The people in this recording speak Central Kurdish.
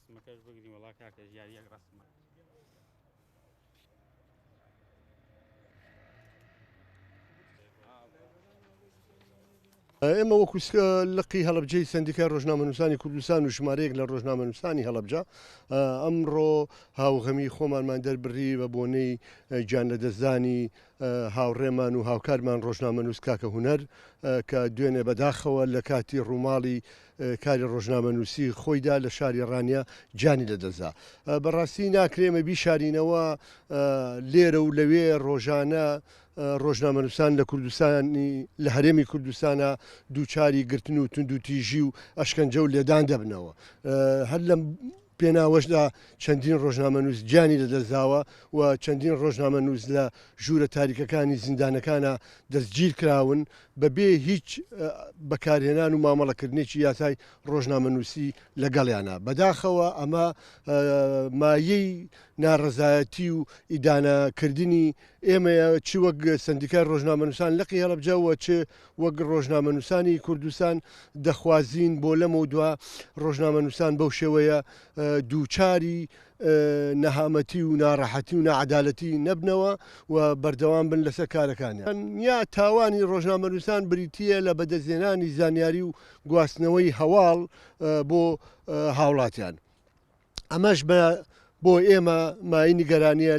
ڕسمەکەش بگرین وەڵا کاکە ژیار یەک ڕسمە. ئێمە وەکو لقی هەڵەبجەی سەندیکای ڕۆژنامەنووسانی کوردستان و ژمارەیەک لە ڕۆژنامەنووسانی هەڵەبجە ئەمڕۆ هاوغەمی خۆمانمان دەربڕی بە بۆنەی گیان لەدەستدانی هاوڕێمان و هاوکارمان ڕۆژنامەنووس کاکە هونەر کە دوێنێ بەداخەوە لە کاتی ڕووماڵی کاری ڕۆژنامەنووسی خۆیدا لە شاری ڕانیە گیانی لەدەستدا. بەڕاستی ناکرێ ئێمە بیشارینەوە لێرە و لەوێ ڕۆژانە ڕۆژنامەنووسان لە کوردستانی لە هەرێمی کوردستانە دووچاری گرتن و توندوتیژی و ئەشکەنجە و لێدان دەبنەوە. هەر لەم پێناوەشدا چەندین ڕۆژنامەنووس گیانی لەدەستداوە و چەندین ڕۆژنامەنووس لە ژوورە تاریکەکانی زیندانەکانا دەستگیرکراون بەبێ هیچ بەکارهێنان و مامەڵەکردنێکی یاسای ڕۆژنامەنووسی لەگەڵیانا. بەداخەوە ئەمە مایەی ناڕەزایەتی و ئیدانەکردنی ئێمەیە چ وەک سەندیکای ڕۆژنامەنووسان لقی هەڵەبجە و چ وەک ڕۆژنامەنووسانی کوردستان دەخوازین بۆ لەمەودوا ڕۆژنامەنووسان بەو شێوەیە دووچاری نەهامەتی و ناڕەحەتی و ناعەدالەتی نەبنەوە و بەردەوام بن لەسەر کارەکانیان. یا تاوانی ڕۆژنامەنووسان بریتییە لە بەدەستهێنانی زانیاری و گواستنەوەی هەواڵ بۆ هاوڵاتیان. ئەمەش بە بۆ ئێمە مایەی نیگەرانییە.